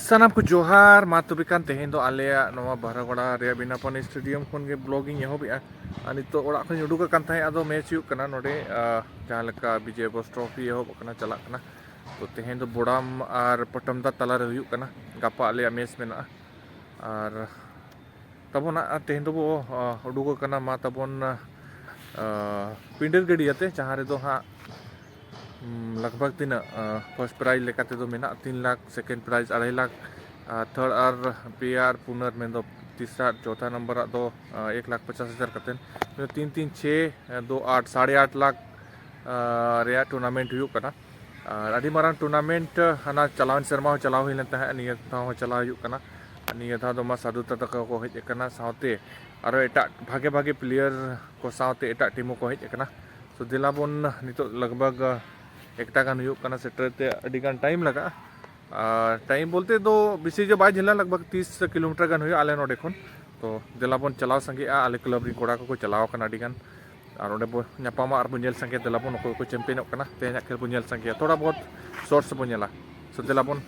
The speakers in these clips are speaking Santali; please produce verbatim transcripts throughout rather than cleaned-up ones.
ᱥᱟᱱᱟᱢ ᱠᱚ ᱡᱚᱦᱟᱨ᱾ ᱢᱟ ᱛᱚᱵᱮ ᱠᱷᱟᱱ ᱛᱮᱦᱮᱧ ᱫᱚ ᱟᱞᱮᱭᱟᱜ ᱱᱚᱣᱟ ᱵᱟᱨᱟᱜᱚᱲᱟ ᱨᱮᱭᱟᱜ ᱵᱤᱱᱟᱯᱟᱱᱤ ᱥᱴᱮᱰᱤᱭᱟᱢ ᱠᱷᱚᱱ ᱜᱮ ᱵᱞᱚᱜ ᱤᱧ ᱮᱦᱚᱵᱮᱜᱼᱟ᱾ ᱟᱨ ᱱᱤᱛᱚᱜ ᱚᱲᱟᱜ ᱠᱷᱚᱱ ᱤᱧ ᱩᱰᱩᱠ ᱟᱠᱟᱱ ᱛᱟᱦᱮᱸᱫ, ᱟᱫᱚ ᱢᱮᱪ ᱦᱩᱭᱩᱜ ᱠᱟᱱᱟ ᱱᱚᱰᱮ, ᱟᱦ, ᱡᱟᱦᱟᱸ ᱞᱮᱠᱟ ᱵᱤᱡᱚᱭ ᱵᱚᱥ ᱴᱨᱚᱯᱷᱤ ᱮᱦᱚᱵ ᱟᱠᱟᱱᱟ, ᱪᱟᱞᱟᱜ ᱠᱟᱱᱟ᱾ ᱛᱚ ᱛᱮᱦᱮᱧ ᱫᱚ ᱵᱳᱰᱟᱢ ᱟᱨ ᱯᱚᱴᱚᱢᱫᱟ ᱛᱟᱞᱟᱨᱮ ᱦᱩᱭᱩᱜ ᱠᱟᱱᱟ, ᱜᱟᱯᱟ ᱟᱞᱮᱭᱟᱜ ᱢᱮᱪ ᱢᱮᱱᱟᱜᱼᱟ᱾ ᱟᱨ ᱛᱟᱵᱚᱱ ᱦᱟᱸᱜ ᱛᱮᱦᱮᱧ ᱫᱚᱵᱚ, ᱟᱦ, ᱩᱰᱩᱠ ᱟᱠᱟᱱᱟ ᱢᱟ ᱛᱟᱵᱚᱱ, ᱟᱦ, ᱯᱤᱸᱰᱟᱹᱨ ᱜᱟᱹᱰᱤᱭᱟᱹ ᱛᱮ, ᱡᱟᱦᱟᱸ ᱨᱮᱫᱚ ᱦᱟᱸᱜ ᱦᱩᱸ, ᱞᱟᱜᱽ ᱵᱷᱟᱜᱽ ᱛᱤᱱᱟᱹᱜ, ᱟᱸ, ᱯᱷᱟᱥᱴ ᱯᱨᱟᱭᱤᱡᱽ ᱞᱮᱠᱟ ᱛᱮᱫᱚ ᱢᱮᱱᱟᱜᱼᱟ ᱛᱤᱱ ᱞᱟᱠᱷ, ᱥᱮᱠᱮᱱᱰ ᱯᱨᱟᱭᱤᱡᱽ ᱟᱲᱟᱭ ᱞᱟᱠᱷ, ᱟᱨ ᱛᱷᱟᱨᱰ ᱟᱨ ᱯᱮᱭᱟ ᱟᱨ ᱯᱩᱱᱟᱨ ᱢᱮᱱᱫᱚ ᱛᱤᱥᱨᱟ ᱟᱨ ᱪᱚᱣᱛᱷᱟ ᱱᱚᱢᱵᱚᱨᱟᱜ ᱫᱚ, ᱟᱸ, ᱮᱠ ᱞᱟᱠᱷ ᱯᱚᱪᱟᱥ ᱦᱟᱡᱟᱨ ᱠᱟᱛᱮᱫ᱾ ᱛᱤᱱ ᱛᱤᱱ ᱪᱷᱮ, ᱫᱳ ᱟᱴ, ᱥᱟᱲᱮ ᱟᱴ ᱞᱟᱠᱷ, ᱟᱸ, ᱨᱮᱭᱟᱜ ᱴᱩᱨᱱᱟᱢᱮᱱᱴ ᱦᱩᱭᱩᱜ ᱠᱟᱱᱟ᱾ ᱟᱨ ᱟᱹᱰᱤ ᱢᱟᱨᱟᱝ ᱴᱩᱨᱱᱟᱢᱮᱱᱴ ᱦᱟᱱᱟ ᱪᱟᱞᱟᱣᱮᱱ ᱥᱮᱨᱢᱟ ᱦᱚᱸ ᱪᱟᱞᱟᱣ ᱦᱩᱭ ᱞᱮᱱ ᱛᱟᱦᱮᱸᱫ, ᱱᱤᱭᱟᱹ ᱫᱷᱟᱣ ᱦᱚᱸ ᱪᱟᱞᱟᱣ ᱦᱩᱭᱩᱜ ᱠᱟᱱᱟ᱾ ᱟᱨ ᱱᱤᱭᱟᱹ ᱫᱷᱟᱣ ᱫᱚ ᱢᱟ ᱥᱟᱹᱫᱷᱩ ᱛᱟᱠᱚ ᱠᱚ ᱦᱮᱡ ᱟᱠᱟᱱᱟ, ᱥᱟᱶᱛᱮ ᱟᱨᱚ ᱮᱴᱟᱜ ᱵᱷᱟᱜᱮ ᱵᱷᱟᱜᱮ ᱯᱞᱮᱭᱟᱨ ᱠᱚ ᱥᱟᱶᱛᱮ ᱮᱴᱟᱜ ᱴᱤᱢ ᱦᱚᱸᱠᱚ ᱦᱮᱡ ᱟᱠᱟᱱᱟ᱾ ᱛᱚ ᱫᱮᱞᱟ ᱵᱚᱱ, ᱱᱤᱛᱚᱜ ᱞᱟᱜᱽ ᱵᱷᱟᱜᱽ ᱮᱠᱴᱟ ᱜᱟᱱ ᱦᱩᱭᱩᱜ ᱠᱟᱱᱟ ᱥᱮᱴᱮᱨ ᱛᱮ, ᱟᱹᱰᱤ ᱜᱟᱱ ᱴᱟᱭᱤᱢ ᱞᱟᱜᱟᱜᱼᱟ᱾ ᱟᱨ ᱴᱟᱭᱤᱢ ᱵᱚᱞᱛᱮ ᱫᱚ ᱵᱮᱥᱤ ᱡᱮ ᱵᱟᱭ ᱡᱷᱟᱹᱞᱟ, ᱞᱟᱜᱽ ᱵᱷᱟᱜᱽ ᱛᱤᱥ ᱠᱤᱞᱳᱢᱤᱴᱟᱨ ᱜᱟᱱ ᱦᱩᱭᱩᱜᱼᱟ ᱟᱞᱮ ᱱᱚᱰᱮ ᱠᱷᱚᱱ᱾ ᱛᱚ ᱫᱮᱞᱟ ᱵᱚᱱ ᱪᱟᱞᱟᱣ ᱥᱟᱸᱜᱮᱜᱼᱟ, ᱟᱞᱮ ᱠᱞᱟᱵᱽ ᱨᱮᱱ ᱠᱚᱲᱟ ᱠᱚᱠᱚ ᱪᱟᱞᱟᱣ ᱟᱠᱟᱱᱟ ᱟᱹᱰᱤ ᱜᱟᱱ᱾ ᱟᱨ ᱚᱸᱰᱮ ᱵᱚ ᱧᱟᱯᱟᱢᱟ ᱟᱨ ᱵᱚ ᱧᱮᱞ ᱥᱟᱸᱜᱮᱭᱟ, ᱫᱮᱞᱟ ᱵᱚᱱ ᱚᱠᱚᱭ ᱠᱚ ᱪᱮᱢᱯᱤᱭᱚᱱᱚᱜ ᱠᱟᱱᱟ ᱛᱮᱦᱮᱧᱟᱜ ᱠᱷᱮᱞ ᱵᱚ ᱧᱮᱞ ᱥᱟᱸᱜᱮᱭᱟ, ᱛᱷᱚᱲᱟ ᱵᱚᱦᱚᱛ ᱥᱚᱨᱴᱥ ᱵᱚ ᱧᱮᱞᱟ᱾ ᱥᱚ ᱫᱮᱞᱟ ᱵᱚᱱ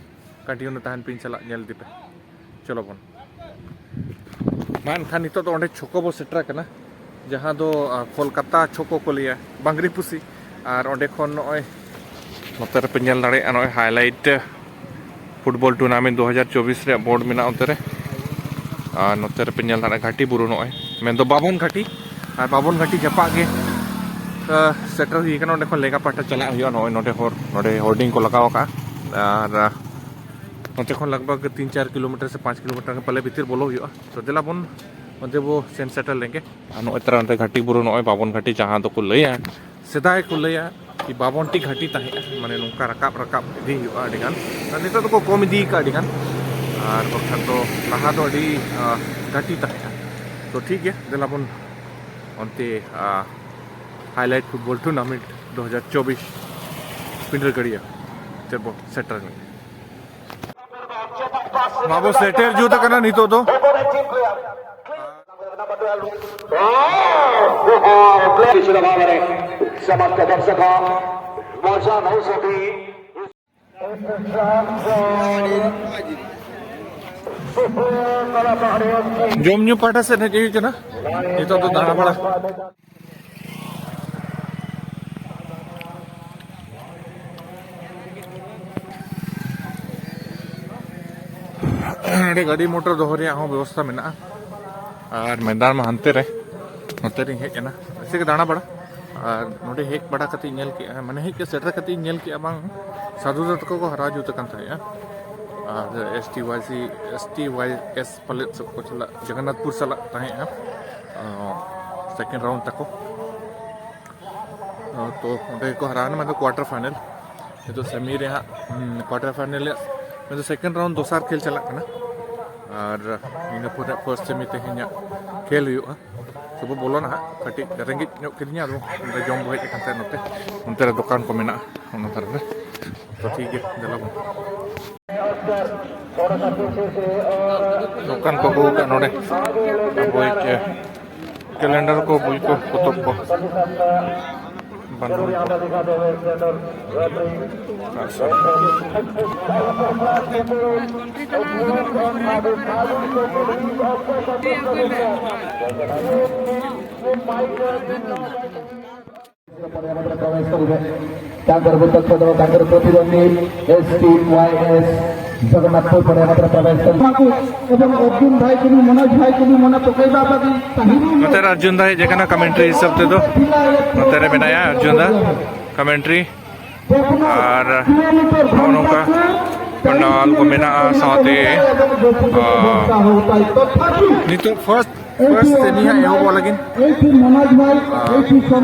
ᱠᱚᱱᱴᱤᱱᱤᱭᱩ ᱛᱟᱦᱮᱱ ᱯᱮ, ᱤᱧ ᱥᱟᱞᱟᱜ ᱧᱮᱞ ᱤᱫᱤ ᱯᱮ᱾ ᱪᱚᱞᱚ ᱵᱚᱱ᱾ ᱢᱟ ᱮᱱᱠᱷᱟᱱ ᱱᱤᱛᱚᱜ ᱫᱚ ᱚᱸᱰᱮ ᱪᱷᱚᱠᱚ ᱵᱚ ᱥᱮᱴᱮᱨ ᱟᱠᱟᱱᱟ, ᱡᱟᱦᱟᱸ ᱫᱚ, ᱟᱸ, ᱠᱳᱞᱠᱟᱛᱟ ᱪᱷᱚᱠᱚ ᱠᱚ ᱞᱟᱹᱭᱟ, ᱵᱟᱝᱨᱤᱯᱩᱥᱤ᱾ ᱟᱨ ᱚᱸᱰᱮ ᱠᱷᱚᱱ ᱱᱚᱜᱼᱚᱭ ᱱᱚᱛᱮ ᱨᱮᱯᱮ ᱧᱮᱞ ᱫᱟᱲᱮᱭᱟᱜᱼᱟ, ᱱᱚᱜᱼᱚᱭ ᱦᱟᱭᱞᱟᱭᱤᱴ ᱯᱷᱩᱴᱵᱚᱞ ᱴᱩᱨᱱᱟᱢᱮᱱᱴ ᱫᱩ ᱦᱟᱡᱟᱨ ᱪᱚᱵᱵᱤᱥ ᱨᱮᱭᱟᱜ ᱵᱳᱨᱰ ᱢᱮᱱᱟᱜᱼᱟ ᱚᱱᱛᱮ ᱨᱮ᱾ ᱟᱨ ᱱᱚᱛᱮ ᱨᱮᱯᱮ ᱧᱮᱞ ᱫᱟᱲᱮᱭᱟᱜᱼᱟ ᱜᱷᱟᱴᱤ ᱵᱩᱨᱩ, ᱱᱚᱜᱼᱚᱭ ᱢᱮᱱᱫᱚ ᱵᱟᱵᱚᱱ ᱜᱷᱟᱴᱤ᱾ ᱟᱨ ᱵᱟᱵᱚᱱ ᱜᱷᱟᱴᱤ ᱡᱟᱯᱟᱜ ᱜᱮ, ᱟᱸ, ᱥᱮᱴᱮᱨ ᱦᱩᱭ ᱟᱠᱟᱱᱟ᱾ ᱚᱸᱰᱮ ᱠᱷᱚᱱ ᱞᱮᱸᱜᱟ ᱯᱟᱦᱴᱟ ᱪᱟᱞᱟᱜ ᱦᱩᱭᱩᱜᱼᱟ᱾ ᱱᱚᱜᱼᱚᱭ ᱱᱚᱰᱮ ᱦᱚᱨ, ᱱᱚᱰᱮ ᱦᱳᱨᱰᱤᱝ ᱠᱚ ᱞᱟᱜᱟᱣ ᱟᱠᱟᱫᱼᱟ᱾ ᱟᱨ, ᱟᱸ, ᱱᱚᱛᱮ ᱠᱷᱚᱱ ᱞᱟᱜᱽ ᱵᱷᱟᱜᱽ ᱛᱤᱱ ᱪᱟᱨ ᱠᱤᱞᱳᱢᱤᱴᱟᱨ ᱥᱮ ᱯᱟᱸᱪ ᱠᱤᱞᱳᱢᱤᱴᱟᱨ ᱜᱟᱱ ᱯᱟᱞᱮ ᱵᱷᱤᱛᱤᱨ ᱵᱚᱞᱚ ᱦᱩᱭᱩᱜᱼᱟ᱾ ᱛᱚ ᱫᱮᱞᱟ ᱵᱚᱱ ᱚᱱᱛᱮ ᱵᱚ ᱥᱮᱱ ᱥᱮᱴᱮᱨ ᱞᱮᱱᱜᱮ᱾ ᱟᱨ ᱱᱚᱜᱼᱚᱭ ᱛᱟᱨᱟ ᱚᱱᱛᱮ ᱜᱷᱟᱴᱤ ᱵᱩᱨᱩ, ᱱᱚᱜᱼᱚᱭ ᱵᱟᱵᱚᱱ ᱜᱷᱟᱴᱤ, ᱡᱟᱦᱟᱸ ᱫᱚᱠᱚ ᱞᱟᱹᱭᱟ, ᱥᱮᱫᱟᱭ ᱠᱚ ᱞᱟᱹᱭᱟ ᱠᱤ ᱵᱟᱵᱚᱱᱴᱤ ᱜᱷᱟᱴᱤ ᱛᱟᱦᱮᱸᱜᱼᱟ, ᱢᱟᱱᱮ ᱱᱚᱝᱠᱟ ᱨᱟᱠᱟᱵ ᱨᱟᱠᱟᱵ ᱤᱫᱤ ᱦᱩᱭᱩᱜᱼᱟ ᱟᱹᱰᱤ ᱜᱟᱱ᱾ ᱟᱨ ᱱᱤᱛᱚᱜ ᱫᱚᱠᱚ ᱠᱚᱢ ᱤᱫᱤ ᱟᱠᱟᱫᱼᱟ ᱟᱹᱰᱤ ᱜᱟᱱ, ᱟᱨ ᱵᱟᱠᱷᱟᱱ ᱫᱚ ᱞᱟᱦᱟ ᱫᱚ ᱟᱹᱰᱤ, ᱟᱸ, ᱜᱷᱟᱴᱤ ᱛᱟᱦᱮᱸᱜᱼᱟ᱾ ᱛᱚ ᱴᱷᱤᱠ ᱜᱮᱭᱟ, ᱫᱮᱞᱟ ᱵᱚᱱ ᱚᱱᱛᱮ, ᱟᱸ, ᱦᱟᱭᱞᱟᱭᱤᱴ ᱯᱷᱩᱴᱵᱚᱞ ᱴᱩᱨᱱᱟᱢᱮᱱᱴ ᱫᱩ ᱦᱟᱡᱟᱨ ᱪᱚᱵᱵᱤᱥ ᱯᱤᱸᱰᱟᱹᱨ ᱜᱟᱹᱲᱤᱭᱟᱹ ᱛᱮᱵᱚ ᱥᱮᱴᱮᱨ ᱞᱮᱱ᱾ ᱱᱚᱣᱟ ᱵᱚ ᱥᱮᱴᱮᱨ ᱡᱩᱛ ᱟᱠᱟᱱᱟ ᱱᱤᱛᱚᱜ ᱫᱚ᱾ ಸಮಸ್ತ ದರ್ಶಕ ಮಜಾ ನೌಸಭಿ. ᱡᱚᱢ ᱧᱩ ᱯᱟᱦᱴᱟ ᱥᱮᱫ ᱦᱮᱡ ᱦᱩᱭ ᱠᱟᱱᱟ᱾ ᱱᱤᱛᱚᱜ ᱫᱚ ᱫᱟᱬᱟ ᱵᱟᱲᱟ᱾ ᱱᱚᱰᱮ ᱜᱟᱹᱰᱤ ᱢᱚᱴᱚᱨ ᱫᱚᱦᱚ ᱨᱮᱭᱟᱜ ᱦᱚᱸ ᱵᱮᱵᱚᱥᱛᱷᱟ ᱢᱮᱱᱟᱜᱼᱟ᱾ ᱟᱨ ᱢᱮᱫᱟᱱ ᱢᱟ ᱦᱟᱱᱛᱮ ᱨᱮ, ᱱᱚᱛᱮ ᱨᱤᱧ ᱦᱮᱡ ᱮᱱᱟ ᱮᱭᱥᱮ ᱜᱮ ᱫᱟᱬᱟ ᱵᱟᱲᱟ᱾ ᱟᱨ ᱱᱚᱰᱮ ᱦᱮᱡ ᱵᱟᱲᱟ ᱠᱟᱛᱮ ᱤᱧ ᱧᱮᱞ ᱠᱮᱜᱼᱟ, ᱢᱟᱱᱮ ᱦᱮᱡ ᱠᱟᱛᱮ ᱥᱮᱴᱮᱨ ᱠᱟᱛᱮ ᱤᱧ ᱧᱮᱞ ᱠᱮᱜᱼᱟ ᱵᱟᱝ, ᱥᱟᱹᱫᱷᱩ ᱫᱟ ᱛᱟᱠᱚ ᱠᱚ ᱦᱟᱨᱟ ᱡᱩᱛ ᱟᱠᱟᱱ ᱛᱟᱦᱮᱸᱜᱼᱟ᱾ ᱟᱨ ᱮᱥ ᱴᱤ ᱣᱟᱭ ᱥᱤ, ᱮᱥ ᱴᱤ ᱣᱟᱭ ᱮᱥ ᱯᱟᱞᱮᱫ ᱥᱮᱫ ᱠᱚ ᱪᱟᱞᱟᱜ, ᱡᱚᱜᱚᱱᱱᱟᱛᱷᱯᱩᱨ ᱥᱟᱞᱟᱜ ᱛᱟᱦᱮᱸᱜᱼᱟ᱾ ᱥᱮᱠᱮᱱᱰ ᱨᱟᱣᱩᱱᱰ ᱛᱟᱠᱚ᱾ ᱛᱚ ᱚᱸᱰᱮ ᱜᱮᱠᱚ ᱦᱟᱨᱟᱣᱱᱟ, ᱢᱮᱱᱫᱚ ᱠᱣᱟᱴᱟᱨ ᱯᱷᱟᱭᱱᱮᱞ᱾ ᱱᱤᱛᱚᱜ ᱥᱮᱢᱤ ᱨᱮ ᱦᱟᱸᱜ, ᱦᱩᱸ, ᱠᱣᱟᱴᱟᱨ ᱯᱷᱟᱭᱱᱮᱞ ᱨᱮᱭᱟᱜ ᱢᱮᱱᱫᱚ ᱥᱮᱠᱮᱱᱰ ᱨᱟᱣᱩᱱᱰ ᱫᱚᱥᱟᱨ ᱠᱷᱮᱞ ᱪᱟᱞᱟᱜ ᱠᱟᱱᱟ᱾ ᱟᱨ ᱤᱱᱟᱹ ᱯᱚᱨᱮ ᱯᱷᱟᱨᱥᱴ ᱥᱮᱢᱤ ᱛᱮᱦᱮᱧᱟᱜ ᱠᱷᱮᱞ ᱦᱩᱭᱩᱜᱼᱟ᱾ ᱛᱚᱵᱮ ᱵᱚᱞᱚᱱᱟ ᱦᱟᱸᱜ, ᱠᱟᱹᱴᱤᱡ ᱨᱮᱸᱜᱮᱡ ᱧᱚᱜ ᱠᱤᱫᱤᱧᱟ, ᱟᱫᱚ ᱚᱸᱰᱮ ᱡᱚᱢ ᱵᱚ ᱦᱮᱡ ᱟᱠᱟᱱ ᱛᱟᱦᱮᱸ ᱱᱚᱛᱮ, ᱚᱱᱛᱮ ᱨᱮ ᱫᱚᱠᱟᱱ ᱠᱚ ᱢᱮᱱᱟᱜᱼᱟ ᱚᱱᱟ ᱫᱷᱟᱨᱮ ᱨᱮ᱾ ᱛᱚ ᱴᱷᱤᱠ ᱜᱮᱭᱟ, ᱫᱮᱞᱟ ᱵᱚᱱ᱾ ᱫᱚᱠᱟᱱ ᱠᱚ ᱟᱹᱜᱩ ᱟᱠᱟᱫ ᱱᱚᱰᱮ᱾ ᱵᱳᱭ ᱠᱮ-, ᱠᱮᱞᱮᱱᱰᱟᱨ ᱠᱚ, ᱵᱳᱭ ᱠᱚ, ᱯᱚᱛᱚᱵ ᱠᱚ, ᱵᱟᱱᱰᱩᱞ ᱠᱚ᱾ ᱟᱨ ᱥᱟᱨ᱾ ପଡ଼ିଆ ଭିତରେ ପ୍ରବେଶ କରିବେ। ତାଙ୍କର ବିପକ୍ଷ ଦଳ, ତାଙ୍କର ପ୍ରତିଦ୍ୱନ୍ଦ୍ୱୀ S T Y S Jagannathpur ପଡ଼ିଆ ଭିତରେ ପ୍ରବେଶ କରିବେ। ଏବଂ ଅର୍ଜୁନ ଭାଇକୁ ବି, ମନୋଜ ଭାଇକୁ ବି ମନେ ପକାଇବା ପାଇଁ ଚାହିଁବି। ᱱᱚᱛᱮ ᱨᱮ ᱚᱨᱡᱩᱱ ᱫᱟ ᱦᱮᱡ ᱟᱠᱟᱱᱟ ᱠᱚᱢᱮᱱᱴᱨᱤ ᱦᱤᱥᱟᱹᱵ ᱛᱮᱫᱚ᱾ ᱱᱚᱛᱮ ᱨᱮ ᱢᱮᱱᱟᱭᱟ ᱚᱨᱡᱩᱱ ᱫᱟ, ᱠᱚᱢᱮᱱᱴᱨᱤ᱾ ᱟᱨ ᱱᱚᱜᱼᱚ ᱱᱚᱝᱠᱟ ᱯᱟᱱᱰᱟᱞ ᱠᱚ ᱢᱮᱱᱟᱜᱼᱟ, ᱥᱟᱶᱛᱮ, ᱟᱨ ᱱᱤᱛᱚᱜ ᱯᱷᱟᱨᱥᱴ, ᱯᱷᱟᱨᱥᱴ ᱥᱮᱢᱤ ᱦᱟᱸᱜ ᱮᱦᱚᱵᱚᱜ ᱞᱟᱹᱜᱤᱫ᱾ ᱟᱨ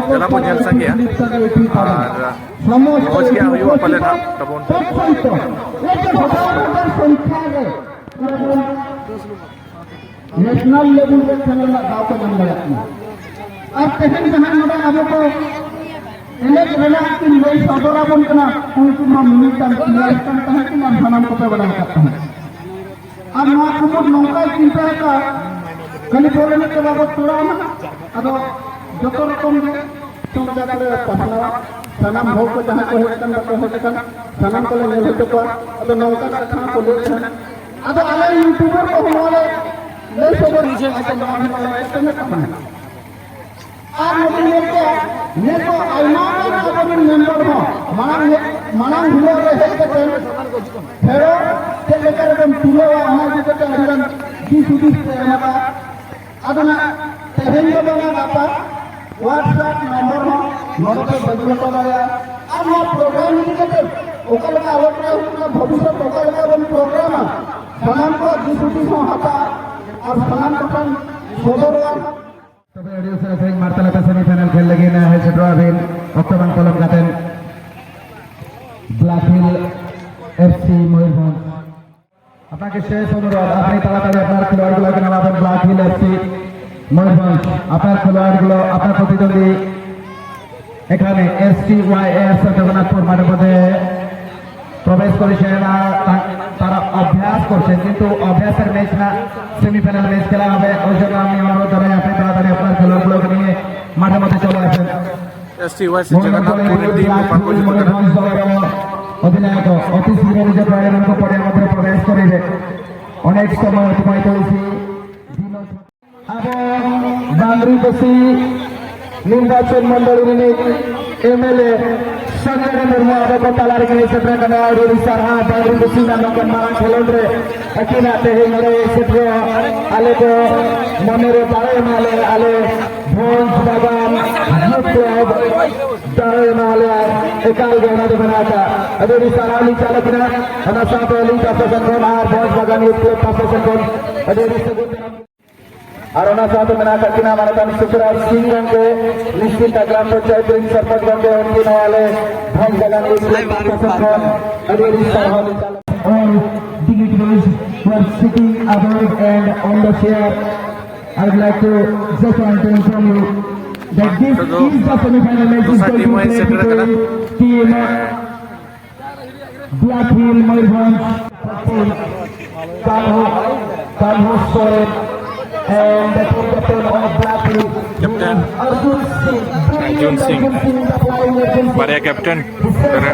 ᱫᱮᱞᱟ ᱵᱚᱱ ᱧᱮᱞ ᱥᱟᱸᱜᱮᱭᱟ᱾ ᱟᱨ ᱢᱚᱡᱽ ᱜᱮ ᱦᱩᱭᱩᱜᱼᱟ ᱯᱟᱞᱮ ᱱᱟᱜ ᱛᱟᱵᱚᱱ᱾ ᱱᱮᱥᱱᱟᱞ ᱞᱮᱵᱮᱞ ᱨᱮ ᱠᱷᱮᱞ ᱨᱮᱱᱟᱜ ᱫᱟᱣ ᱠᱚ ᱧᱟᱢ ᱫᱟᱲᱮᱭᱟᱜ ᱠᱟᱱᱟ᱾ ᱟᱨ ᱛᱮᱦᱮᱧ ᱡᱟᱦᱟᱸᱭ ᱱᱚᱰᱮ ᱟᱵᱚ ᱠᱚ ᱮᱱᱮᱡ ᱨᱮᱱᱟᱜ ᱠᱤᱱ ᱞᱟᱹᱭ ᱥᱚᱫᱚᱨ ᱟᱵᱚᱱ ᱠᱟᱱᱟ, ᱩᱱᱠᱩ ᱢᱟ ᱢᱤᱢᱤᱫᱴᱟᱝ ᱯᱞᱮᱭᱟᱨ ᱠᱟᱱ ᱛᱟᱦᱮᱸ ᱠᱟᱱᱟ, ᱥᱟᱱᱟᱢ ᱠᱚᱯᱮ ᱵᱟᱲᱟᱭ ᱟᱠᱟᱫ ᱛᱟᱦᱮᱸ᱾ ᱟᱨ ᱱᱚᱣᱟ ᱠᱩᱢᱩᱴ ᱱᱚᱝᱠᱟᱭ ᱪᱤᱱᱛᱟᱹ ᱟᱠᱟᱫ, ᱠᱷᱟᱹᱞᱤ ᱵᱚᱞ ᱮᱱᱮᱡ ᱛᱮ ᱵᱟᱵᱚ ᱪᱷᱩᱲᱟᱹᱣ ᱮᱱᱟ, ᱟᱫᱚ ᱡᱚᱛᱚ ᱨᱚᱠᱚᱢ ᱜᱮ ᱪᱷᱩᱴ ᱡᱟᱛᱨᱟ ᱯᱟᱥᱱᱟᱣ, ᱥᱟᱱᱟᱢ ᱦᱚᱲ ᱠᱚ ᱡᱟᱦᱟᱸᱭ ᱠᱚ ᱦᱮᱡ ᱟᱠᱟᱱ, ᱵᱟᱠᱚ ᱦᱮᱡ ᱟᱠᱟᱱ, ᱥᱟᱱᱟᱢ ᱠᱚᱞᱮ ᱧᱮᱞ ᱦᱚᱪᱚ ᱠᱚᱣᱟ᱾ ᱟᱫᱚ ᱱᱚᱝᱠᱟᱱᱟᱜ ᱠᱟᱛᱷᱟ ᱠᱚ ᱞᱟᱹᱭ ᱛᱟᱦᱮᱸᱫ᱾ ᱟᱫᱚ ᱟᱞᱮ ᱤᱭᱩᱴᱩᱵᱟᱨ ᱠᱚᱦᱚᱸ ᱱᱚᱣᱟ ᱞᱮ ᱞᱟᱹᱭ ᱥᱚᱫᱚᱨ ᱟᱭ ᱠᱟᱱᱟ᱾ ᱟᱨ ᱱᱚᱰᱮ ᱧᱮᱞ ᱯᱮ, ᱱᱤᱛᱚᱜ ᱟᱭᱢᱟ ᱜᱟᱱ ᱟᱵᱚᱨᱮᱱ ᱢᱮᱢᱵᱟᱨ ᱦᱚᱸ ᱢᱟᱲᱟᱝ ᱦᱮᱡ, ᱢᱟᱲᱟᱝ ᱦᱤᱞᱳᱜ ᱨᱮ ᱦᱮᱡ ᱠᱟᱛᱮ ᱯᱷᱮᱨᱚ ᱪᱮᱫ ᱞᱮᱠᱟ ᱨᱮᱵᱚᱱ ᱛᱩᱞᱟᱹᱣᱟ, ᱚᱱᱟ ᱤᱫᱤ ᱠᱟᱛᱮ ᱟᱹᱰᱤ ᱜᱟᱱ ᱫᱤᱥ ᱦᱩᱫᱤᱥ ᱯᱮ ᱮᱢ ᱟᱠᱟᱫᱼᱟ᱾ ᱟᱫᱚ ᱱᱟᱜ ᱛᱮᱦᱮᱧ ᱫᱚ ᱵᱟᱝᱟ, ᱜᱟᱯᱟ WhatsApp ᱱᱚᱢᱵᱚᱨ ᱦᱚᱸ ᱱᱚᱰᱮ ᱯᱮ ᱵᱟᱹᱜᱤ ᱦᱚᱴᱚ ᱫᱟᱲᱮᱭᱟᱜᱼᱟ᱾ ᱟᱨ ᱱᱚᱣᱟ ᱯᱨᱳᱜᱨᱟᱢ ᱤᱫᱤ ᱠᱟᱛᱮ ᱚᱠᱟ ᱞᱮᱠᱟ ᱟᱞᱳᱪᱚᱱᱟ ᱦᱩᱭᱩᱜ ᱠᱟᱱᱟ, ᱵᱷᱚᱵᱤᱥᱥᱚᱛ ᱚᱠᱟ ᱞᱮᱠᱟ ᱵᱚᱱ ᱯᱨᱳᱜᱨᱟᱢᱟ, ᱥᱟᱱᱟᱢ ᱠᱚᱣᱟᱜ ᱫᱤᱥ ᱦᱩᱫᱤᱥ ᱦᱚᱸ ᱦᱟᱛᱟᱜᱼᱟ ᱟᱨ ᱥᱟᱱᱟᱢ ᱠᱚᱴᱷᱮᱱ ᱥᱚᱫᱚᱨᱚᱜᱼᱟ᱾ ᱛᱚᱵᱮ ᱟᱹᱰᱤ ᱩᱥᱟᱹᱨᱟ ᱥᱮᱨᱮᱧ ᱢᱟᱨᱛᱟᱞ ᱟᱛᱮ semi final ᱠᱷᱮᱞ ᱞᱟᱹᱜᱤᱫ ᱱᱟᱦᱟᱜ ᱦᱮᱡ ᱥᱮᱴᱮᱨᱚᱜ ᱟᱵᱤᱱ, ᱚᱠᱛᱚ ᱵᱟᱝ ᱯᱚᱞᱚᱢ ᱠᱟᱛᱮ᱾ Black Hill FC Mayurbhanj. আপনাকে শেষ অনুরোধ, আপনি তাড়াতাড়ি আপনার খেলোয়াড়গুলোকে নামাবেন। ব্ল্যাক হিল এফসি ময়ূরভঞ্জ, আপনার খেলোয়াড়গুলো, আপনার প্রতিদ্বন্দ্বী এখানে এসটিওয়াইএস জগন্নাথপুর মাঠের মধ্যে প্রবেশ করেছেন। আর তা-, তারা অভ্যাস করছেন, কিন্তু অভ্যাসের ম্যাচ না, সেমিফাইনাল ম্যাচ খেলা হবে। ওই জন্য আমি অনুরোধ জানাই, আপনি তাড়াতাড়ি আপনার খেলোয়াড়গুলোকে নিয়ে মাঠের মধ্যে চলে আসেন। এসটিওয়াইএস জগন্নাথপুর টিম রূপান্তরিত করে। ময়ূরভঞ্জ দলের অধিনায়ক অতি শীঘ্র নিজের দলের মধ্যে পড়ে আমাদের প্রবেশ করিবে। অনেক সময় অতিবাহিত হয়েছে। এবং ᱵᱟᱝᱨᱤᱯᱚᱥᱤ ᱱᱤᱨᱵᱟᱪᱚᱱ ᱢᱚᱱᱰᱚᱞᱤ ᱨᱤᱱᱤᱡ ᱮᱢᱮᱞᱮ ᱥᱚᱧᱡᱚᱭ ᱢᱩᱨᱢᱩ ᱟᱵᱚ ᱠᱚ ᱛᱟᱞᱟ ᱨᱮᱜᱮ ᱥᱮᱴᱮᱨ ᱟᱠᱟᱱᱟ᱾ ᱟᱹᱰᱤ ᱟᱹᱰᱤ ᱥᱟᱨᱦᱟᱣ ᱵᱟᱝᱨᱤᱯᱚᱥᱤ ᱨᱮᱱᱟᱜ ᱱᱚᱝᱠᱟᱱ ᱢᱟᱨᱟᱝ ᱠᱷᱮᱞᱳᱰ ᱨᱮ ᱟᱹᱠᱤᱱᱟᱜ ᱛᱮᱦᱮᱧ ᱱᱚᱰᱮ ᱥᱮᱴᱮᱨ ᱟᱞᱮ ᱠᱚ ᱢᱚᱱᱮ ᱨᱮ ᱫᱟᱲᱮ ᱮᱢᱟ ᱞᱮ, ᱟᱞᱮ ᱵᱷᱚᱸᱡᱽ ᱵᱟᱜᱟᱱ ᱭᱩᱛᱷ ᱠᱞᱟᱵᱽ ᱫᱟᱲᱮ ᱮᱢᱟ ᱞᱮᱭᱟ᱾ ᱮᱠᱟᱞ ᱜᱮ ᱚᱱᱟ ᱫᱚ ᱢᱮᱱᱟᱜ ᱟᱠᱟᱫ᱾ ᱟᱹᱰᱤ ᱟᱹᱰᱤ ᱥᱟᱨᱦᱟᱣ ᱞᱤᱧ ᱪᱟᱞ ᱟᱠᱟᱱᱟ᱾ ᱚᱱᱟ ᱥᱟᱶᱛᱮ ᱟᱹᱞᱤᱧ ᱯᱟᱦᱴᱟ ᱥᱮᱱ ᱠᱷᱚᱱ ᱟᱨ ᱵᱷᱚᱸᱡᱽ ᱵᱟᱜᱟᱱ ᱭᱩᱛᱷ ᱠᱞᱟᱵᱽ ᱯᱟᱦᱴᱟ ᱥᱮᱱ ᱠᱷᱚᱱ ᱟᱹᱰᱤ ᱟᱹᱰᱤ ᱥᱟᱹᱜᱩᱱ ᱫᱟᱨᱟᱢ᱾ ᱟᱨ ᱚᱱᱟ ᱥᱟᱶᱛᱮ ᱢᱮᱱᱟᱜ ᱟᱠᱟᱫ ᱠᱤᱱᱟ ᱢᱟᱱᱚᱛᱟᱱ ᱥᱩᱠᱨᱟ ᱥᱤᱝ ᱜᱚᱢᱠᱮ, ᱱᱤᱥᱪᱤᱱᱛᱟ ᱜᱨᱟᱢ ᱯᱚᱧᱪᱟᱭᱮᱛ ᱨᱤᱱ ᱥᱚᱨᱯᱚᱧᱪ ᱜᱚᱢᱠᱮ, ᱩᱱᱠᱤᱱ ᱦᱚᱸ ᱟᱞᱮ ᱵᱷᱚᱸᱡᱽ ᱵᱟᱜᱟᱱ ᱭᱩᱛᱷ ᱠᱞᱟᱵᱽ ᱯᱟᱦᱴᱟ ᱥᱮᱱ ᱠᱷᱚᱱ ᱟᱹᱰᱤ ᱟᱹᱰᱤ ᱥᱟᱨᱦᱟᱣ ᱞᱤᱧ ᱪᱟᱞ᱾ All dignitaries who are sitting above and on the chair, I would like to just want to inform you that this is the semi-final match is going to play between team Black Hill Mayurbhanj, Kanhu, Kanhu Soren, and the team captain of Black Hill, Captain Arjun Singh. Arjun Singh. Arjun Singh, the flying Arjun Singh. ᱵᱟᱨᱭᱟ captain ᱠᱚᱨᱮ᱾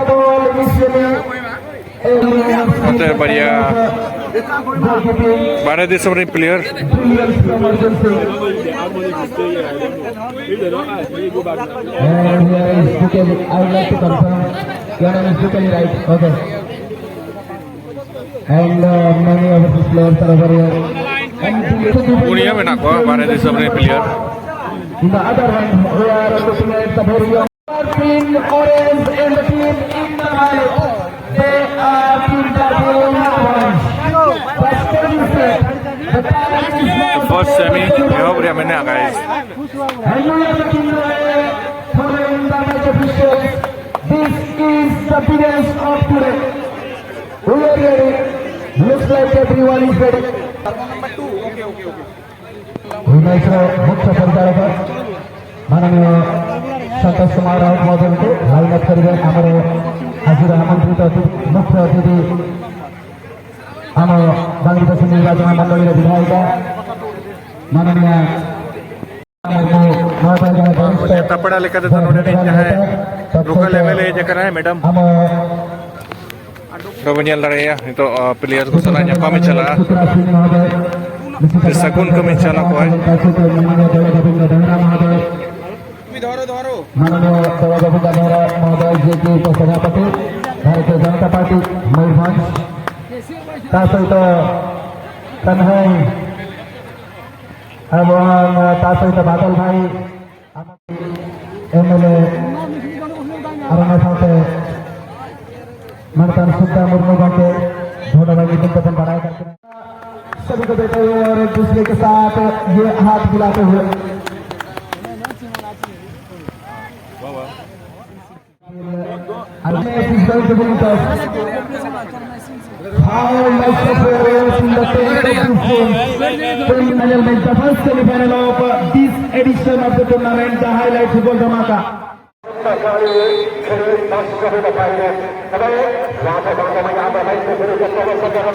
ᱱᱚᱛᱮ ᱵᱟᱨᱭᱟ ᱵᱟᱨᱦᱮ ᱫᱤᱥᱚᱢ ᱨᱮᱱ player. And here is Duke, I would like to confirm. Your name is Duke, right? Okay. And uh, many of the players are over here. And ᱯᱩᱱᱭᱟᱹ ᱢᱮᱱᱟᱜ ᱠᱚᱣᱟ ᱵᱟᱨᱦᱮ ᱫᱤᱥᱚᱢ ᱨᱮᱱ player. In the other hand, we are looking at the very young team orange and the team in the violet. They are team that they only want. But still you said the talent is not first semi ᱮᱦᱚᱵ ᱨᱮᱭᱟᱜ ᱢᱮᱱᱟᱜᱼᱟ, guys. And we are looking away for the match officials. This is the biggest of today. We are ready. Looks like everyone is ready. ମ୍ୟାଚ୍ର ମୁଖ୍ୟ ପରିଚାଳକ ମାନନୀୟ ସନ୍ତୋଷ କୁମାର ରାଉତ ମହୋଦୟଙ୍କୁ ଲାଇନ୍ ଅପ୍ କରିବେ ଆମର ଆଜିର ଆମନ୍ତ୍ରିତ ଅତିଥି, ମୁଖ୍ୟ ଅତିଥି ଆମ ବାଙ୍ଗିରିପୋଷି ନିର୍ବାଚନ ମଣ୍ଡଳୀର ବିଧାୟିକା ମାନନୀୟ ᱛᱟᱯᱟᱲᱟ ᱞᱮᱠᱟ ᱛᱮᱫᱚ ᱱᱚᱰᱮ ᱨᱤᱱ ᱡᱟᱦᱟᱸᱭ ᱞᱳᱠᱟᱞ ᱮᱢ ᱮᱞ ᱮ ᱦᱮᱡ ᱟᱠᱟᱱᱟᱭ, ᱢᱮᱰᱟᱢ᱾ ᱟᱵᱚ ᱧᱮᱞ ᱫᱟᱲᱮᱭᱟᱜᱼᱟ ᱱᱤᱛᱚᱜ, ᱯᱞᱮᱭᱟᱨ ᱠᱚ ᱥᱟᱞᱟᱜ ᱧᱟᱯᱟᱢᱮ ᱪᱟᱞᱟᱜᱼᱟ᱾ ᱥᱟᱹᱜᱩᱱ ᱠᱟᱹᱢᱤ ᱪᱟᱞᱟᱣ ᱠᱚᱜᱼᱟᱭ᱾ ᱢᱟᱱᱚᱱᱤᱭᱚ ᱫᱚᱞᱚ ᱜᱳᱵᱤᱱᱫ ᱫᱷᱚᱨᱟ ᱢᱚᱦᱳᱫᱚᱭ, ᱡᱮ ᱠᱤ ᱩᱯᱚᱥᱚᱵᱷᱟᱯᱚᱛᱤ ᱵᱷᱟᱨᱚᱛᱤᱭᱚ ᱡᱚᱱᱚᱛᱟ ᱯᱟᱨᱴᱤ ᱢᱚᱭᱩᱨᱵᱷᱚᱸᱡᱽ, ତା ସହିତ କହ୍ନାଇ ଏବଂ ତା ସହିତ ବାଦଲ ଭାଇ, ଆମ ଏମ୍ ଏଲ୍ ଏ, ᱟᱨ ᱚᱱᱟ ᱥᱟᱶᱛᱮ ᱢᱟᱱᱚᱛᱟᱱ ᱥᱩᱠᱫᱟ ᱢᱩᱨᱢᱩ ᱜᱚᱢᱠᱮ ᱡᱷᱚᱸᱰᱟ ᱵᱟᱭ ᱧᱩᱛᱩᱢ ᱛᱮᱵᱚᱱ ᱵᱟᱲᱟᱭ ᱠᱟᱱ ᱠᱟᱱᱟ᱾ सभी को देते हुए और एक दूसरे के साथ ये हाथ मिलाते हुए। How much of players in the tenth of this game? Semi-final में the first semi-final of this edition of the tournament, the highlight football dhamaka.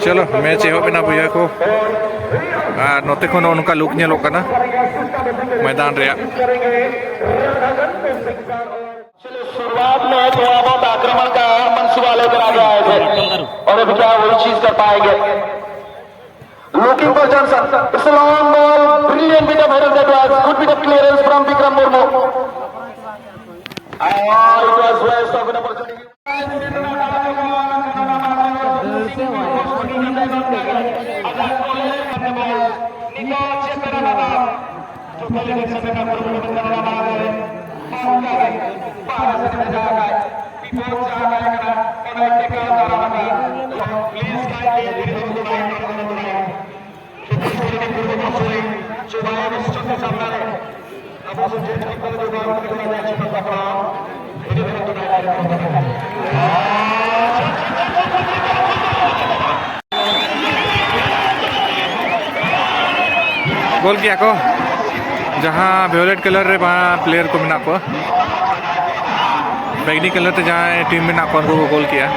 ᱪᱚᱞᱚ, ᱢᱮᱪ ᱮᱦᱚᱵ ᱮᱱᱟ ᱵᱚᱭᱦᱟ ᱠᱚ᱾ ᱟᱨ ᱱᱚᱛᱮ ᱠᱷᱚᱱ ᱱᱚᱜᱼᱚ ᱱᱚᱝᱠᱟ ᱞᱩᱠ ᱧᱮᱞᱚᱜ ᱠᱟᱱᱟ ᱢᱚᱭᱫᱟᱱ ᱨᱮᱭᱟᱜ᱾ शुरुआत में थोड़ा बहुत आक्रमण का मंसूबा लेकर आगे आए थे और अभी क्या वही चीज कर पाएंगे। Johnson. It's a long ball. Brilliant bit of header that was. Good bit of clearance from Vikram Murmu. Ah, it was waste of an opportunity. Please kindly leave the line. ᱜᱳᱞ ᱠᱮᱜᱼᱟ ᱠᱚ, ᱡᱟᱦᱟᱸ violet colour ᱨᱮ ᱵᱟᱝ player ᱠᱚ ᱢᱮᱱᱟᱜ ᱠᱚᱣᱟ, ᱵᱮᱜᱽᱱᱤ colour ᱛᱮ ᱡᱟᱦᱟᱸᱭ team ᱢᱮᱱᱟᱜ ᱠᱚᱣᱟ, ᱩᱱᱠᱩ ᱠᱚ ᱜᱳᱞ ᱠᱮᱜᱼᱟ᱾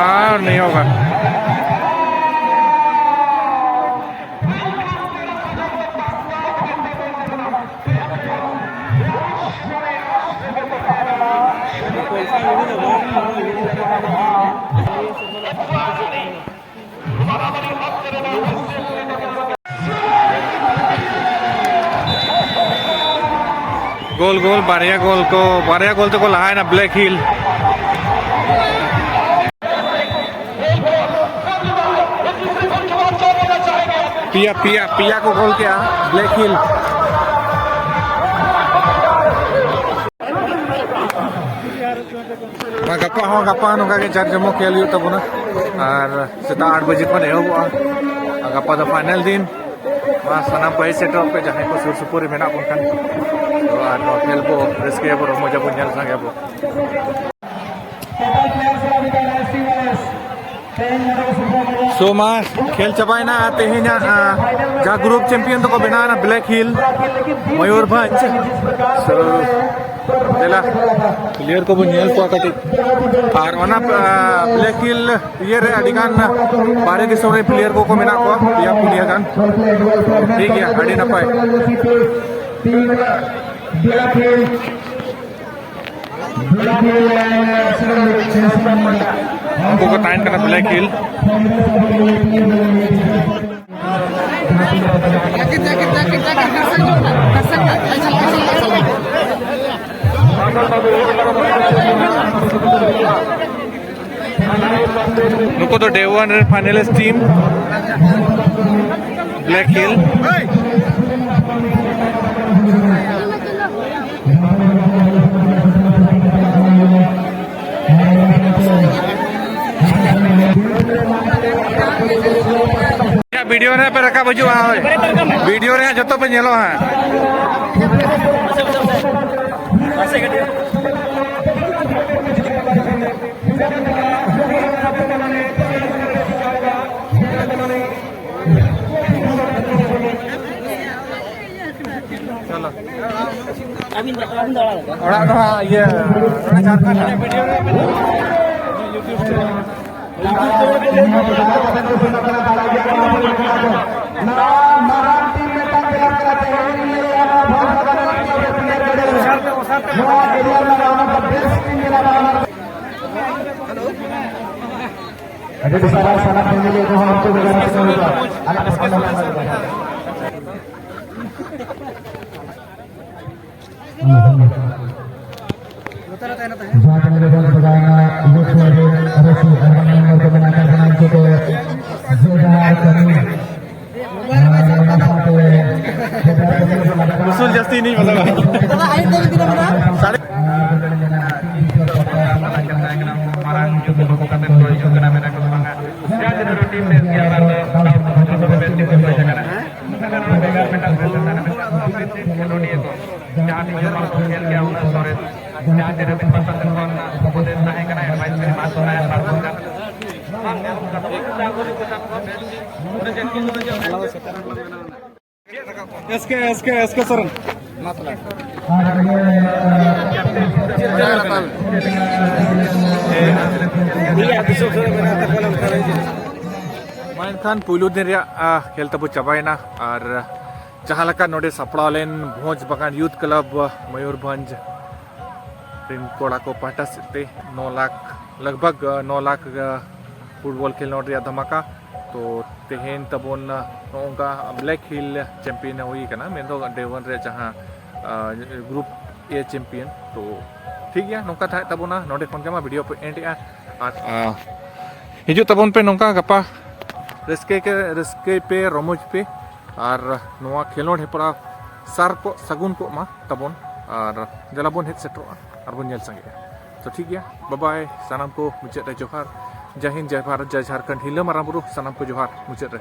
ᱟᱨ ᱱᱤᱭᱟᱹ ᱚᱵᱷᱟᱨ᱾ ᱜᱳᱞ, ᱜᱳᱞ, ᱵᱟᱨᱭᱟ ᱜᱳᱞ ᱠᱚ, ᱵᱟᱨᱭᱟ ᱜᱳᱞ ᱛᱮᱠᱚ ᱞᱟᱦᱟᱭᱮᱱᱟ ᱵᱞᱮᱠ ᱦᱤᱞ᱾ ᱯᱮᱭᱟ, ᱯᱮᱭᱟ, ᱯᱮᱭᱟ ᱠᱚ ᱜᱳᱞ ᱠᱮᱜᱼᱟ ᱵᱞᱮᱠ ᱦᱤᱞ᱾ ᱢᱟ ᱜᱟᱯᱟ ᱦᱚᱸ, ᱜᱟᱯᱟ ᱱᱚᱝᱠᱟ ᱜᱮ ᱡᱟᱠ ᱡᱚᱢᱚᱠ ᱠᱷᱮᱞ ᱦᱩᱭᱩᱜ ᱛᱟᱵᱚᱱᱟ᱾ ᱟᱨ ᱥᱮᱛᱟᱜ ᱟᱴ ᱵᱟᱡᱮ ᱠᱷᱚᱱ ᱮᱦᱚᱵᱚᱜᱼᱟ᱾ ᱟᱨ ᱜᱟᱯᱟ ᱫᱚ final ᱫᱤᱱ᱾ ᱢᱟ ᱥᱟᱱᱟᱢ ᱠᱚ ᱦᱮᱡ ᱥᱮᱴᱮᱨᱚᱜ ᱯᱮ, ᱡᱟᱦᱟᱸᱭ ᱠᱚ ᱥᱩᱨ ᱥᱩᱯᱩᱨ ᱨᱮ ᱢᱮᱱᱟᱜ ᱵᱚᱱ ᱠᱷᱟᱱ᱾ ᱛᱚ ᱟᱨ ᱱᱚᱣᱟ ᱠᱷᱮᱞ ᱵᱚ ᱨᱟᱹᱥᱠᱟᱹᱭᱟᱵᱚ, ᱨᱚᱢᱚᱡᱟᱵᱚ, ᱧᱮᱞ ᱥᱟᱸᱜᱮᱭᱟᱵᱚ᱾ So ᱢᱟ ᱠᱷᱮᱞ ᱪᱟᱵᱟᱭᱮᱱᱟ᱾ ᱛᱮᱦᱮᱧᱟᱜ, ᱟ, ᱡᱟᱦᱟᱸ group champion ᱫᱚᱠᱚ ᱵᱮᱱᱟᱣᱮᱱᱟ ᱵᱞᱮᱠ ᱦᱤᱞ ᱢᱚᱭᱩᱨᱵᱷᱚᱸᱡᱽ᱾ So ᱫᱮᱞᱟ, ᱯᱞᱮᱭᱟᱨ ᱠᱚᱵᱚᱱ ᱧᱮᱞ ᱠᱚᱣᱟ ᱠᱟᱹᱴᱤᱡ᱾ ᱟᱨ ᱚᱱᱟ, ᱟ, ᱵᱞᱮᱠ ᱦᱤᱞ ᱤᱭᱟᱹ ᱨᱮ ᱟᱹᱰᱤ ᱜᱟᱱ ᱵᱟᱦᱨᱮ ᱫᱤᱥᱚᱢ ᱨᱮ ᱯᱞᱮᱭᱟᱨ ᱠᱚᱠᱚ ᱢᱮᱱᱟᱜ ᱠᱚᱣᱟ, ᱯᱮᱭᱟ ᱯᱩᱱᱭᱟᱹ ᱜᱟᱱ᱾ ᱴᱷᱤᱠ ᱜᱮᱭᱟ, ᱟᱹᱰᱤ ᱱᱟᱯᱟᱭ᱾ ᱩᱱᱠᱩ ᱠᱚ ᱛᱟᱦᱮᱱ ᱠᱟᱱᱟ ᱵᱞᱮᱠ ᱦᱤᱞ᱾ ᱱᱩᱠᱩ ᱫᱚ ᱰᱮ ᱳᱣᱟᱱ ᱨᱮᱱ ᱯᱷᱟᱭᱱᱟᱞᱤᱥᱴ ᱴᱤᱢ, ᱵᱞᱮᱠ ᱦᱤᱞ᱾ ᱵᱷᱤᱰᱤᱭᱳ ᱨᱮ ᱯᱮ ᱨᱟᱠᱟᱵ ᱦᱤᱡᱩᱜᱼᱟ, ᱦᱳᱭ᱾ ᱵᱷᱤᱰᱤᱭᱳ ᱨᱮ ᱦᱟᱸᱜ ᱡᱚᱛᱚ ᱯᱮ ᱧᱮᱞᱚᱜᱼᱟ ᱦᱟᱸᱜ᱾ ᱪᱚᱞᱚ᱾ ᱚᱲᱟᱜ ᱫᱚ ᱦᱟᱸᱜ ᱤᱭᱟᱹ, ᱚᱱᱟ ᱡᱷᱟᱲᱠᱷᱚᱸᱰ ᱨᱮ᱾ ᱟᱹᱰᱤ ᱟᱹᱰᱤ ᱥᱟᱨᱦᱟᱣ ᱥᱟᱱᱟᱢ ᱯᱷᱮᱢᱮᱞᱤ ᱠᱚᱦᱚᱸ ᱚᱱᱛᱮ ᱨᱮ ᱜᱟᱱᱚᱜ ᱠᱟᱱᱟ᱾ ᱡᱟᱦᱟᱸ ᱛᱤᱱᱟᱹᱜ ᱜᱮ ᱵᱚᱱ ᱵᱟᱜᱟᱣᱱᱟ, ᱤᱭᱩᱛᱷ ᱠᱚ ᱟᱹᱰᱤ ᱨᱟᱹᱥᱤ ᱟᱨ ᱵᱟᱝ ᱢᱮᱢᱵᱟᱨ ᱠᱚ ᱢᱮᱱᱟᱜ ᱟᱠᱟᱫ ᱵᱚᱱᱟ, ᱩᱱᱠᱩ ᱠᱚ ᱡᱮ ᱡᱟᱦᱟᱸ ᱠᱟᱹᱢᱤ, ᱟᱨ ᱚᱱᱟ ᱥᱟᱶᱛᱮ ᱩᱥᱩᱞ ᱡᱟᱹᱥᱛᱤ ᱱᱤᱡ ᱢᱟᱛᱞᱟᱵ᱾ ᱢᱟᱨᱟᱝ ᱧᱩᱛᱩᱢ ᱩᱰᱩᱠ ᱠᱟᱛᱮ ᱠᱚ ᱦᱤᱡᱩᱜ ᱠᱟᱱᱟ, ᱢᱮᱱᱟ ᱠᱚ ᱵᱟᱝᱟ, ᱡᱟᱦᱟᱸ ᱡᱮᱱᱟᱨᱮᱞ ᱴᱤᱢ ᱵᱮᱥ ᱜᱮᱭᱟ, ᱚᱱᱟ ᱫᱚ ᱫᱟᱣ ᱠᱚ ᱦᱟᱡᱩᱜ ᱠᱟᱱᱟ, ᱵᱮᱥ ᱴᱤᱢ ᱠᱚ ᱦᱮᱡ ᱟᱠᱟᱱᱟ᱾ ᱢᱮᱱᱠᱷᱟᱱ ᱚᱸᱰᱮ ᱜᱟᱨ ᱢᱮᱱᱟᱜ ᱠᱚ ᱠᱷᱮᱞᱳᱰᱤᱭᱟᱹ ᱠᱚ, ᱡᱟᱦᱟᱸ ᱛᱤᱱᱟᱹᱜ ᱦᱚᱲ ᱠᱚ ᱠᱷᱮᱞ ᱜᱮᱭᱟ, ᱩᱱᱟᱹᱜ ᱥᱚᱨᱮᱥ᱾ ᱡᱟᱦᱟᱸ ᱛᱤᱱᱟᱹᱜ ᱯᱟᱥᱟ ᱠᱷᱚᱱ ᱩᱯᱚᱫᱮᱥ ᱛᱟᱦᱮᱸ ᱠᱟᱱᱟ, ᱮᱰᱵᱷᱟᱭᱤᱥ ᱮᱢᱟ ᱠᱚ ᱛᱟᱦᱮᱸᱫ ᱥᱟᱨ ᱠᱚ᱾ S K, S K, S K Soren. ᱢᱟ ᱛᱟᱦᱞᱮ᱾ ᱢᱟ ᱮᱱᱠᱷᱟᱱ ᱯᱩᱭᱞᱩ ᱫᱤᱱ ᱨᱮᱭᱟᱜ, ᱟ, ᱠᱷᱮᱞ ᱛᱟᱵᱚ ᱪᱟᱵᱟᱭᱮᱱᱟ᱾ ᱟᱨ ᱡᱟᱦᱟᱸ ᱞᱮᱠᱟ ᱱᱚᱰᱮ ᱥᱟᱯᱲᱟᱣ ᱞᱮᱱ ᱵᱷᱚᱸᱡᱽ ᱵᱟᱜᱟᱱ ᱭᱩᱛᱷ ᱠᱞᱟᱵᱽ, ᱟ, ᱢᱚᱭᱩᱨᱵᱷᱚᱸᱡᱽ ᱨᱮᱱ ᱠᱚᱲᱟ ᱠᱚ ᱯᱟᱦᱴᱟ ᱥᱮᱫ ᱛᱮ ᱱᱚ ᱞᱟᱠᱷ ᱞᱟᱜᱽ ᱵᱷᱟᱜᱽ, ᱟ, ᱱᱚ ᱞᱟᱠᱷ, ᱟ, ᱯᱷᱩᱴᱵᱚᱞ ᱠᱷᱮᱞᱳᱰ ᱨᱮᱭᱟᱜ ᱫᱷᱟᱢᱟᱠᱟ᱾ ᱛᱚ ᱛᱮᱦᱮᱧ ᱛᱟᱵᱚᱱ, ᱟ, ᱱᱚᱜᱼᱚ ᱱᱚᱝᱠᱟ ᱵᱞᱮᱠ ᱦᱤᱞ ᱪᱟᱢᱯᱤᱭᱟᱱ ᱦᱩᱭ ᱠᱟᱱᱟ, ᱢᱮᱱᱫᱚ ᱰᱮᱣᱟᱱ ᱨᱮ ᱡᱟᱦᱟᱸ, ᱟ, ᱜᱨᱩᱯ ᱮ ᱪᱟᱢᱯᱤᱭᱟᱱ᱾ ᱛᱚ ᱴᱷᱤᱠ ᱜᱮᱭᱟ, ᱱᱚᱝᱠᱟ ᱛᱟᱦᱮᱸ ᱛᱟᱵᱚᱱᱟ᱾ ᱱᱚᱰᱮ ᱠᱷᱚᱱ ᱜᱮ ᱢᱟ ᱵᱷᱤᱰᱤᱭᱳ ᱯᱮ ᱮᱱᱰ ᱮᱜᱼᱟ᱾ ᱟᱨ, ᱟ, ᱦᱤᱡᱩᱜ ᱛᱟᱵᱚᱱ ᱯᱮ ᱱᱚᱝᱠᱟ ᱜᱟᱯᱟ᱾ ᱨᱟᱹᱥᱠᱟᱹᱭ ᱠᱮ-, ᱨᱟᱹᱥᱠᱟᱹᱭ ᱯᱮ, ᱨᱚᱢᱚᱡᱽ ᱯᱮ, ᱟᱨ ᱱᱚᱣᱟ ᱠᱷᱮᱞᱳᱰ ᱦᱮᱯᱨᱟᱣ ᱥᱟᱨ ᱠᱚᱜ ᱥᱟᱹᱜᱩᱱ ᱠᱚᱜ ᱢᱟ ᱛᱟᱵᱚᱱ, ᱟᱨ ᱫᱮᱞᱟ ᱵᱚᱱ ᱦᱮᱡ ᱥᱮᱴᱮᱨᱚᱜᱼᱟ ᱟᱨ ᱵᱚᱱ ᱧᱮᱞ ᱥᱟᱸᱜᱮᱜᱼᱟ᱾ ᱛᱚ ᱴᱷᱤᱠ ᱜᱮᱭᱟ, ᱵᱟᱵᱟᱭ, ᱥᱟᱱᱟᱢ ᱠᱚ ᱢᱩᱪᱟᱹᱫ ᱨᱮ ᱡᱚᱦᱟᱨ᱾ ᱡᱟᱭ ᱦᱤᱱᱫ, ᱡᱟᱭ ᱵᱷᱟᱨᱚᱛ, ᱡᱟᱭ ᱡᱷᱟᱨᱠᱷᱚᱸᱰ, ᱦᱤᱞᱟᱹ ᱢᱟᱨᱟᱝ ᱵᱩᱨᱩ, ᱥᱟᱱᱟᱢ ᱠᱚ ᱡᱚᱦᱟᱨ ᱢᱩᱪᱟᱹᱫ ᱨᱮ᱾